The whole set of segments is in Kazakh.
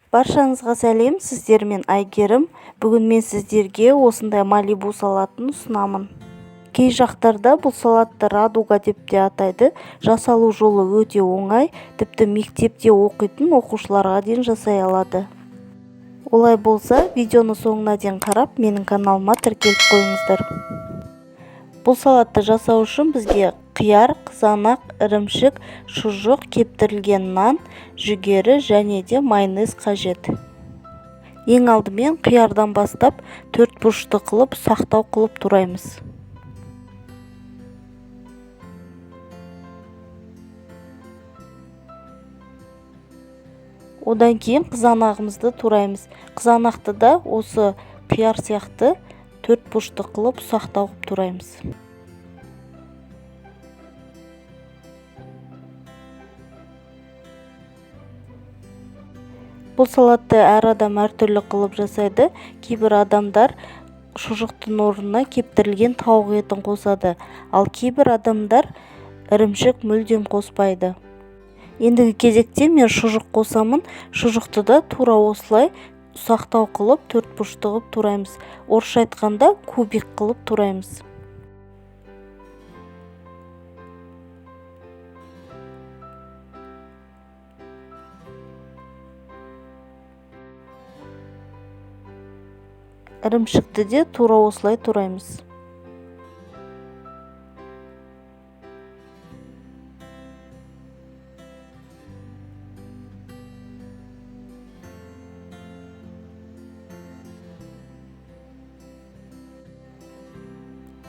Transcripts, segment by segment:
Баршаңызға сәлем, сіздермен Айгерім. Бүгін мен сіздерге осындай малибу салатын ұсынамын. Кей жақтарда бұл салатты радуга деп те атайды. Жасалу жолы өте оңай, тіпті мектепте оқитын оқушыларға дейін жасай алады. Олай болса, видеоны соңына дейін қарап, менің каналыма тіркеліп қойыңыздар. Бұл салатты жасау үшін бізге қияр, қызанақ, ірімшік, шұжық, кептірілген нан, жүгері және де майонез қажет. Ең алдымен қиярдан бастап төрт бұрышты қылып, ұсақтау қылып тураймыз. Одан кейін қызанағымызды тураймыз. Қызанақты да осы қияр сияқты төрт бұрышты қылып, ұсақтау қылып тураймыз. Бұл салатты әр адам әртүрлі қылып жасайды. Кейбір адамдар шұжықтың орнына кептірілген тауық етін қосады, ал кейбір адамдар ірімшік мүлдем қоспайды. Ендігі кезекте мен шұжық қосамын. Шұжықты да тура осылай ұсақтау қылып, төрт бұрышты қылып тураймыз. Орысша айтқанда кубик қылып тураймыз. Ірімшікті де тура осылай тураймыз.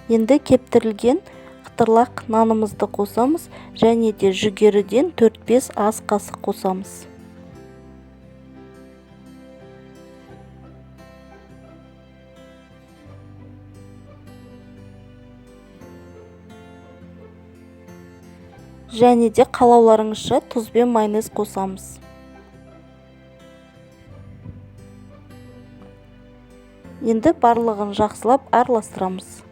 Енді кептірілген қытырлақ нанымызды қосамыз және де жүгеріден 4-5 ас қасық қосамыз. Және де қалауларыңызша тұз бен майонез қосамыз. Енді барлығын жақсылап араластырамыз.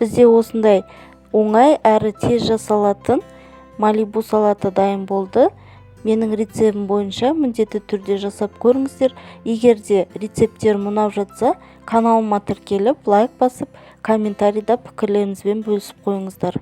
Бізде осындай оңай әрі тез жасалатын малибу салаты дайын болды. Менің рецептім бойынша міндетті түрде жасап көріңіздер. Егер де рецептер ұнап жатса, каналыма тіркеліп, лайк басып, комментарийда пікірлеріңізбен бөлісіп қойыңыздар.